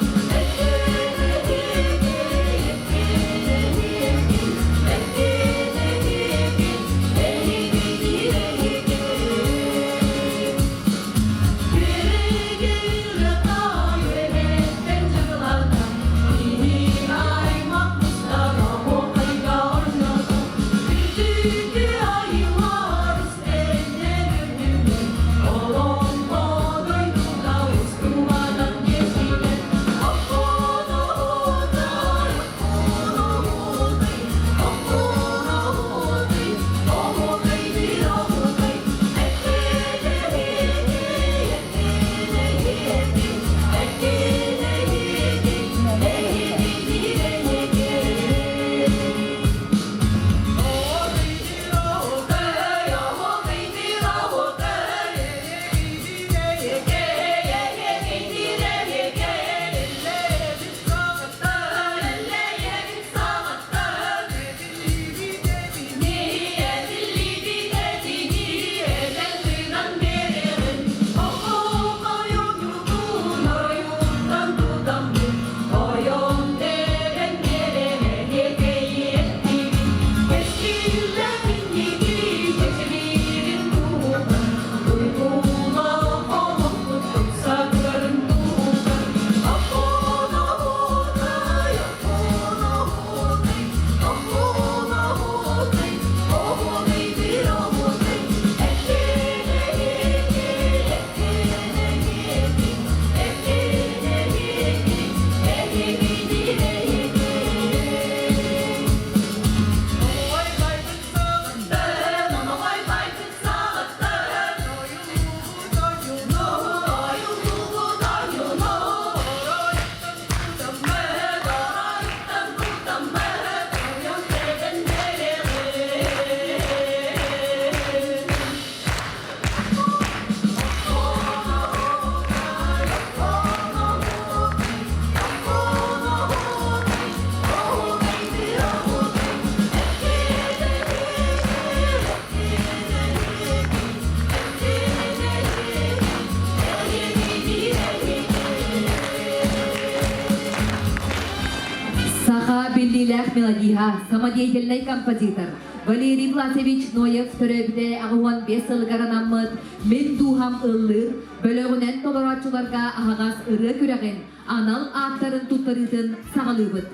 A: Саха биллиилээх мелодиһа, самодеятельнай композитор, Валерий Власович Ноев төрөөбүтэ 85 сылыгар анаммыт Мин дууһам ыллыыр бөлөҕүнэн толорооччуларга аһаҕас ырыа күрэҕин анал ааттарын туттарыытын саҕалыыбыт.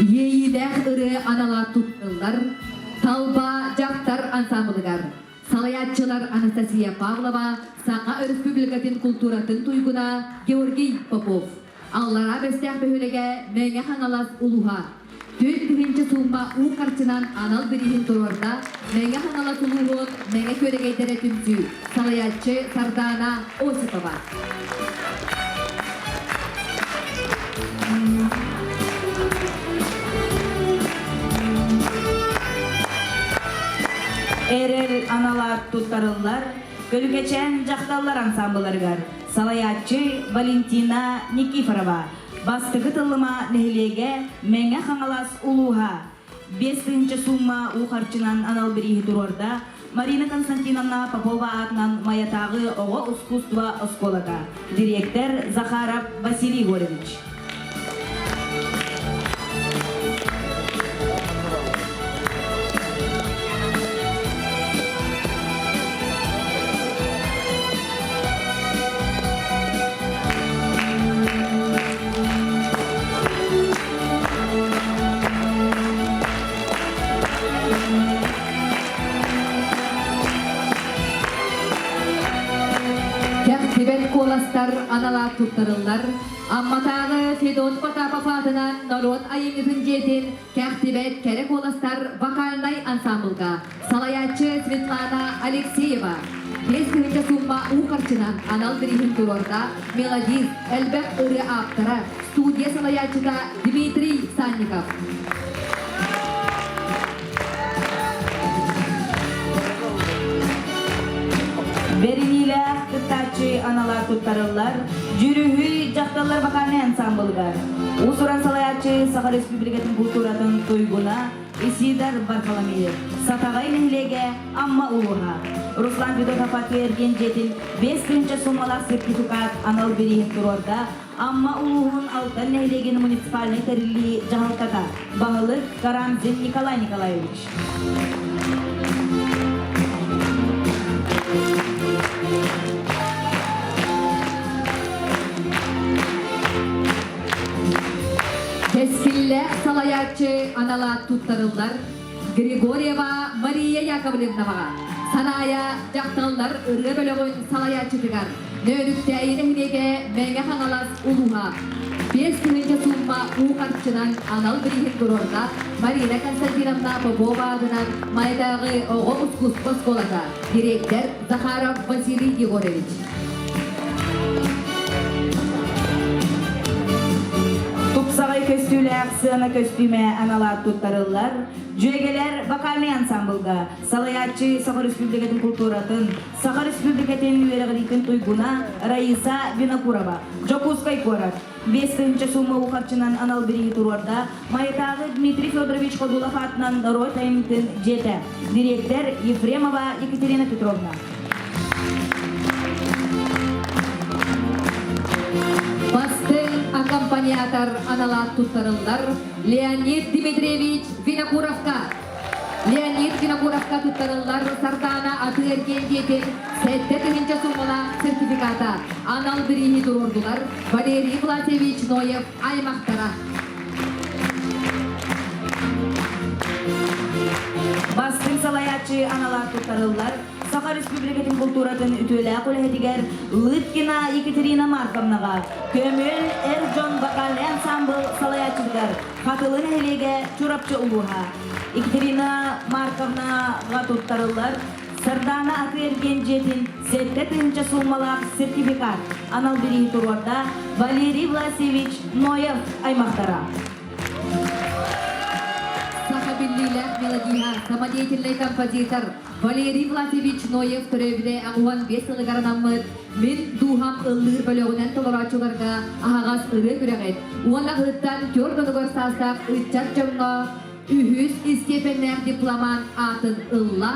A: Иэйиилээх ырыа анала туттуллар Талба дьахтар ансаамбылыгар салайааччылар Анастасия Павлова, Саха Өрөспүүбүлүкэтин култууратын туйгуна Георгий Попов, Аллараа Бэстээх бөһүөлэгэ Мэҥэ Хаҥалас улууһа. 4000 суумма уу харчынан анал бирииһин туруорда Мэҥэ Хаҥалас улууһун Мэҥэ Күөрэгэйдэрэ түмсүү, салайааччы Сардаана Осипова.
J: Эрэл аналаат туттарыллар Көлүкэчээн дьахталлар ансаамбыларыгар салайааччы Валентина Никифорова, Бастакы Тыллыма нэһилиэгэ Мэҥэ Хаҥалас улууһа. 5000 суумма уу харчынан анал бирииһи туруорда Марина Константиновна Попова аатынан Майатааҕы оҕо ускуустуба оскуолата, дириэктэр Захаров Василий Егорович.
A: Кэхтибэт куоластар аналаат туттарыллар. Амматааҕы Федот Потапов аатынан норуот айымньытын дьиэтин Кэхтибэт кэрэ куоластар вокальнай ансаамбылга салайааччы Светлана Алексеева 5000 суумма уу харчынан анал бирииһин туруорда мелодист, элбэх ырыа ааптара, студия салайааччыта Дмитрий Санников.
J: Бэриниилээх кыттааччы анала туттарыллар Дьүрүһүй дьахталлар вокальнай ансаамбылыгар. Уус-уран салайааччы Саха Республикатын култууратын туйгуна Исидор Варфоломеев, Сатаҕай нэһилиэгэ Амма улууһа. Руслан Федотов эргиэн дьиэтин 5000 суумалаах сертификат анал бирииһин туруорда Амма улууһун Алтан нэһилиэгин муниципальнай тэриллии дьаһалтата, баһылык Карамзин Николай Николаевич.
A: Кэскиллээх салайааччы анала туттарыллар Григорьева Мария Яковлевнаваҕа, Санаайа дьахталлар ырыа бөлөҕүн салайааччытыгар Нөөрүктээйи нэһилиэгэ Мэҥэ Хаҥалас улууһа 5000 суумма уу харчынан анал бирииһин туруорда Марина Константиновна Попова аатынан Майатааҕы оҕо ускуустуба оскуолата, дириэктэр Захаров Василий Егорович.
J: Тупсаҕай көстүүлээх сыана көстүүмэ аналаат туттарыллар. Дьүөгэлэр вокальнай ансамблга салайааччы Саха Республикатын култууратын, Саха Республикатын үөрэҕириитин туйгуна Раиса Винокурова, Дьокуускай куорат. 5000 сумма уу харчынан анал бирииһи туруорда Майатааҕы Дмитрий Федорович Ходулов аатынан норуот айымньытын дьиэтэ, дириэктэр Ефремова Екатерина Петровна.
A: Бастыҥ аккомпаниатор аналаат туттарыллар Леонид Дмитриевич Винокуровка. Леонид Винокуровка туттарыллар Сардаана атыы-эргиэн дьиэтин 7000 суумалаах сертификата анал бирииһи туруордулар Валерий Власьевич Ноев аймахтара.
J: Бастыҥ салайааччы аналаах туттарыллар Саха Республикатын култууратын үтүөлээх үлэһитигэр Лыткина Екатерина Марковнаҕа, Көмүөл эр дьон вокальнай ансаамбыл салайааччытыгар Хатылы нэһилиэгэ Чурапчы улууһа. Екатерина Марковнаҕа туттарыллар Сардаана атыы-эргиэн дьиэтин 7000 сууммалаах сертификат анал бирииһи туруорда Валерий Власьевич Ноев аймахтара.
A: Саха биллиилээх мелодиһа, самодеятельнай композитор Валерий Власьевич Ноев төрөөбүтэ 85 сылыгар анаммыт Мин дууһам ыллыыр бөлөҕүнэн толорооччуларга аһаҕас ырыа күрэҕин уонна ыһыттан түөрт онугар саастаах ыччат дьоҥҥо үһүс истиэпэннээх дипломант аатын ылла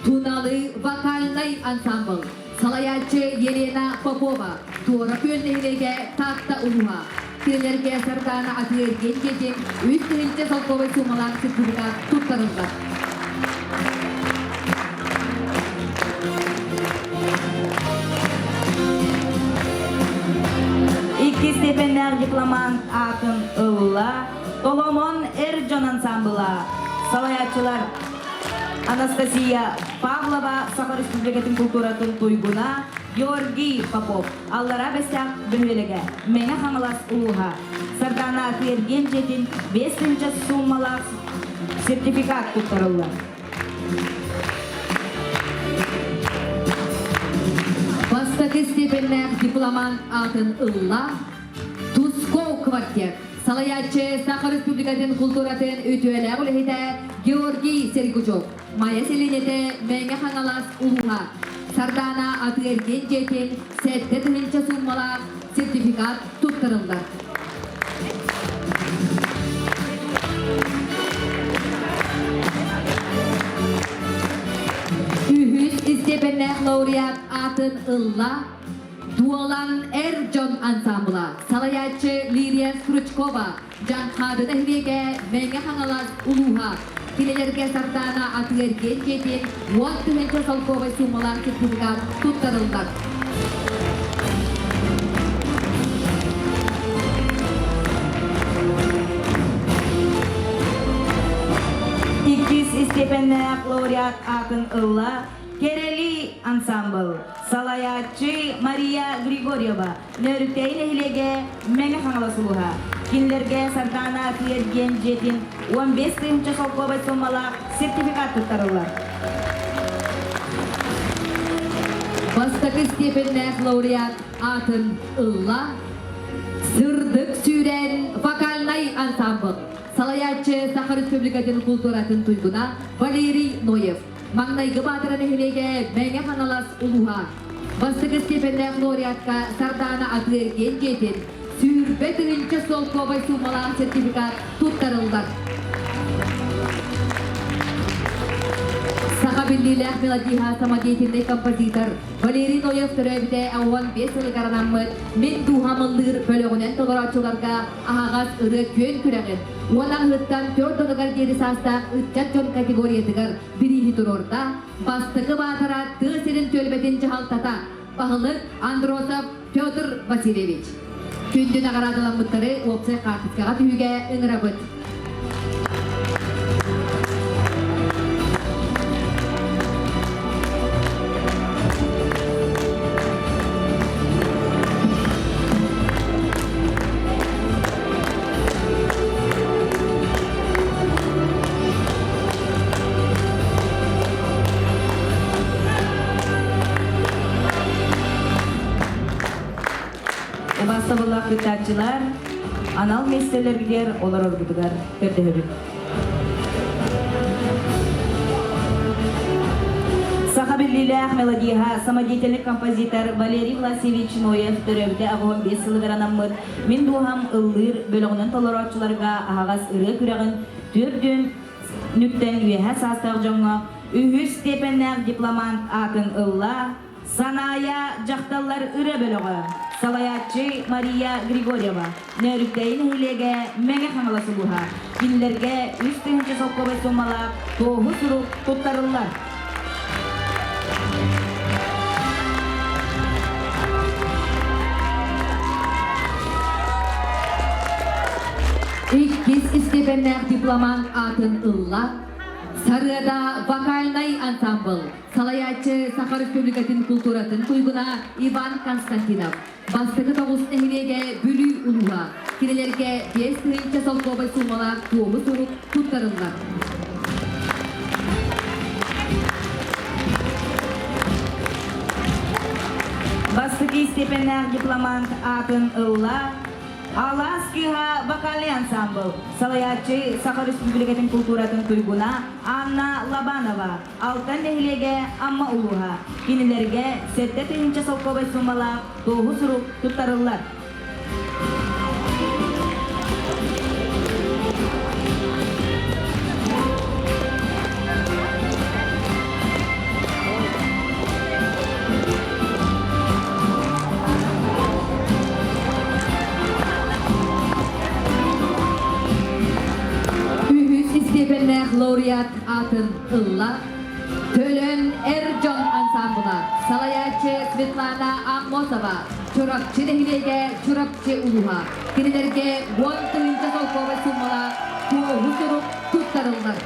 A: Туналы вокальнай ансамбл, салайааччы Елена Попова, Туора Күөл нэһилиэгэ Таатта улууһа. Кинилэргэ Сардаана атыы-эргиэн дьиэтин 3000 солкуобай суумалаах сертификат туттарыллар.
J: Икки степеннээх дипломант аатын ылла Толомон эр дьон ансамбыла салайааччылар Анастасия Павлова Саха Республикатын култууратын туйгуна Георгий Попов Аллараа Бэстээх бөһүөлэгэ Мэҥэ Хаҥалас улууһа Сардаана атыы-эргиэн дьиэтин 5 тыһыынча сууммалаах сертификат туттарыллар.
A: Бастакы степеннээх дипломант аатын ылла Тусков квартет. Салайааччы Саха Республикатын култууратын үтүөлээх үлэһитэ Георгий Сергучев. Майа сэлиэнньэтэ Мэҥэ Хаҥалас улууһа. Сардаана атыы-эргиэн дьиэтин 7000 сууммалаах сертификат туттарыллар. Үһүс истиэпэннээх лауреат аатын ылла Дуолан эр дьон ансамбла салайааччы Лилия Стручкова Дьаҥхаады нэһилиэгэ Мэҥэ Хаҥалас улууһа кинилэргэ Сардаана атыы-эргиэн дьиэтин 10 000 солкуобай суумалаах сертификат туттарыллар.
J: Иккис истиэпэннээх лауреат аатын ылла Кэрэли ансамбл салайааччы Мария Григорьева Нөөрүктэйи нэһилиэгэ Мэҥэ Хаҥалас улууһа. Кинилэргэ Сардаана атыы-эргиэн дьиэтин 15 тыһыынча солкуобай суумалаах сертификат туттарыллар.
A: Бастакы степеннээх лауреат аатын ылла Сырдык сүүрэн вокальнай ансамбл салайааччы Саха Республикатын култууратын туйгуна Валерий Ноев. Маҥнайгы Баатара нэһилиэгэ Мэҥэ Хаҥалас улууһа. Бастакы степеннээх лауреатка Сардаана атыы-эргиэн дьиэтин 20 000 солкуобай суумалаах сертификат туттарыллар. Саха биллиилээх мелодиһа, самодеятельнай композитор Валерий Ноев төрөөбүтэ 15 сылыгар анаммыт «Мин дууһам ыллыыр» бөлөҕүнэн толорооччуларга аһаҕас ырыа күөн күрэҕин уон аҕыһыттан түөрт онугар диэри саастаах ыччат дьон категориятыгар бирииһи туруорда бастакы баатара тыа сирин түөлбэтин дьаһалтата баһылык Андросов Петр Васильевич. Күндү наҕараадаламмыттары уопсай хаартыскаҕа түһүүгэ ыҥырабыт.
J: Убаастабыллаах кыттааччылар, анал миэстэлэргэр олороргутугар көрдөһөбүт. Саха биллиилээх мелодиһа, самодеятельный композитор Валерий Власьевич Ноев төрөөбүтэ 85 сылыгар анаммыт «Мин дууһам ыллыыр» бөлөҕүнэн толорооччуларга аһаҕас ырыа күрэҕин түөрт нүктэн үөһэ саастаах дьоҥҥо үһүс степеннээх дипломант аатын ылла Санаайа дьахталлар ырыа бөлөҕө, салайааччы Мария Григорьева, Нөөрүктэйи нэһилиэгэ Мэҥэ Хаҥалас улууһа. Кинилэргэ 3000 солкуобай суумалаах туоһу сурук туттарыллар.
A: Иккис истиэпэннээх дипломант аатын ылла Сарыада вокальнай ансамбл Салайааччы Саха Республикатын култууратын туйгуна Иван Константинов. Бастакы тоҕус нэһилиэгэ Бүлүү улууһа. Кинилэргэ 5000 солкуобай суумалаах туоһу сурук туттарыллар.
J: Бастакы степеннээх дипломант аатын ылла Алаас кыыһа вокальный ансамбл, салайааччы Саха Республикатын култууратын туйгуна Анна Лобанова. Алтан нэһилиэгэ Амма улууһа. Кинилэргэ 7000 солкуобай суумалаах туоһу сурук туттарыллар.
A: лауреат аатын ылла Төлөн эр дьон ансаамбыла, салайааччы Светлана Аммосова, Чурапчы нэһилиэгэ Чурапчы улууһа. Кинилэргэ 10 тыһыынча солкуобай сууммалаах туоһу сурук туттарыллар.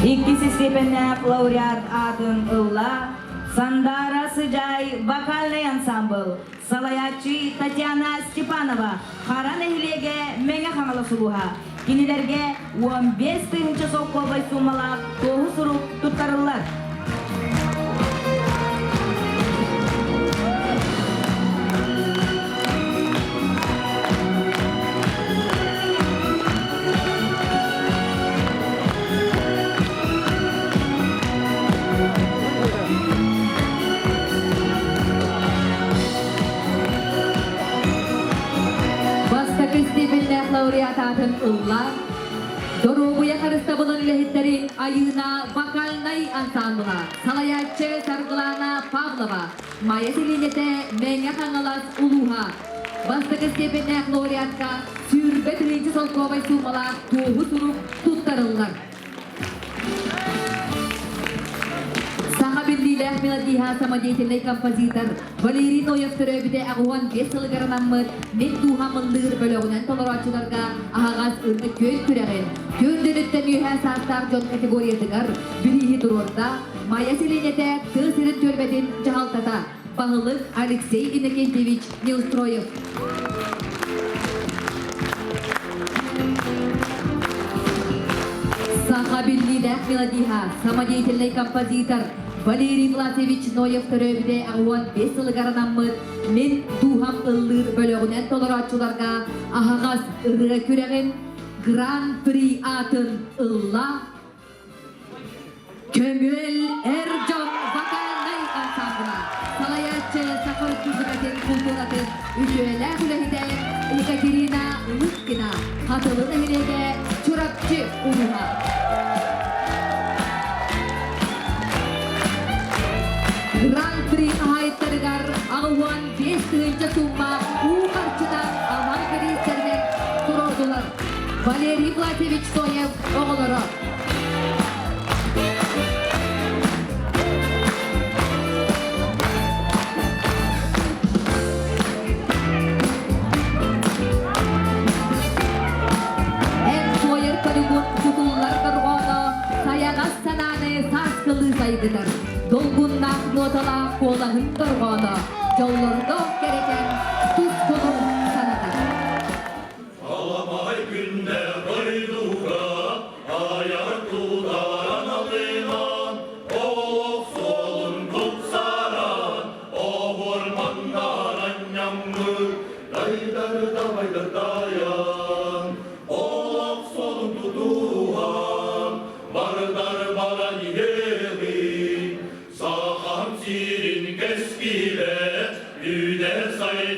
J: Иккис степеннээх лауреат аатын ылла Сандара Сыдьаай вокальнай ансамбл, салайааччы Татьяна Степанова, Хара нэһилиэгэ Мэҥэ Хаҥалас улууһа. Кинилэргэ 15 тыһыынча солкуобай суумалаах туоһу сурук туттарыллар.
A: Бастакы степеннээх лауреат аатын ылла Доруобуйа харыстабылын үлэһиттэрин Айыына вокальнай ансаамбыла, салайааччы Саргылана Павлова, Майа сэлиэнньэтэ Мэҥэ Хаҥалас улууһа. Бастакы степеннээх лауреатка 20 тыһыынча солкуобай суумалаах туоһу сурук туттарыллар. Саха биллиилээх мелодиһа, самодеятельнай композитор Валерий Ноев төрөөбүтэ 85 сылыгар анаммыт Мин дууһам ыллыыр бөлөҕүнэн толорооччуларга аһаҕас ырыа күөн күрэҕин түөрт үөһээ саастаах дьон категориятыгар бирииһи туруорда Майа сэлиэнньэтэ тыа сирин түөлбэтин дьаһалтата баһылык Алексей Иннокентьевич Неустроев. Саха биллиилээх мелодиһа, самодеятельнай композитор Валерий Власович Ноев төрөөбүтэ 15 сылыгар анаммыт Мин дууһам ыллыыр бөлөҕүнэн толорооччуларга аһаҕас ырыа күрэҕин Гран-при аатын ылла Көмүөл эр дьон вокальнай ансамбла, салайааччы Саха Республикатын култууратын үтүөлээх үлэһитэ Екатерина Лыткина, Хатылы нэһилиэгэ Чурапчы улууһа. Гран-при хаһаайыттарыгар 85 тыһыынча суумма уу харчынан анал бириистэринэн туруордулар. Валерий Власевич Тоев оҕолоро. Эн туойар көрүгүн кутуллар дорҕооно сайаҕас санааны сааскылыы сайгытар. Долгуннаах нуоталаах куолаһын дорҕооно дьоллордоох кэрэкэн тус кулун санатар.
H: Аламай күннэ дойдуга айар тутаран алынан, олох суолун тупсаран, оһуор-мандар анньаммыт, дайдар давайдар дайан, олох суолун тутуһан, бардар баран иһэбин, Сахам сирин кэскилэ, үүнэр сайдар.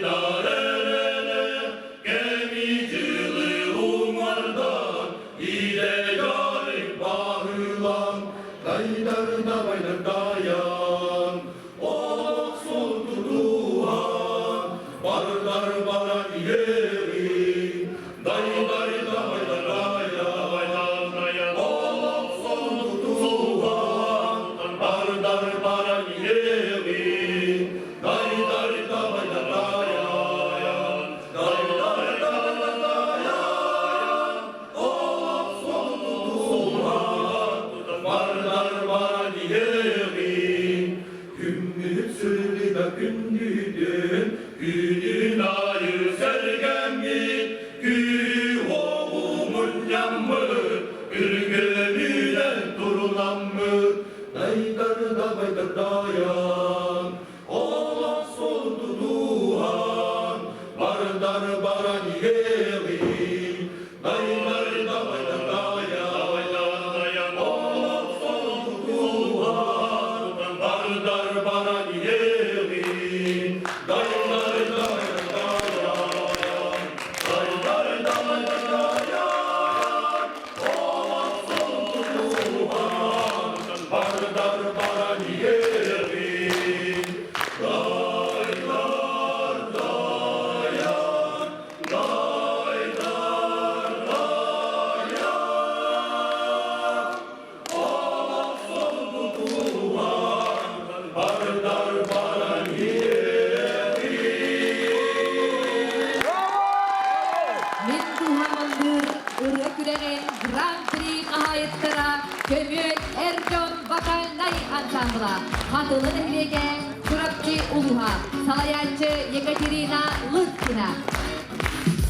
A: Мин дууһам ыллыыр ырыа күрэҕин Гран-при хаһаайыттара Көмүөл эр дьон вокальнай ансамбла Хатылы нэһилиэгэ Чурапчы улууһа салайааччы Екатерина Лыткина.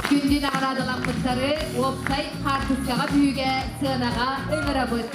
A: Күндү наҕараадаламмыттары уопсай хаартыскаҕа түһүүгэ сыанаҕа ыҥырабыт.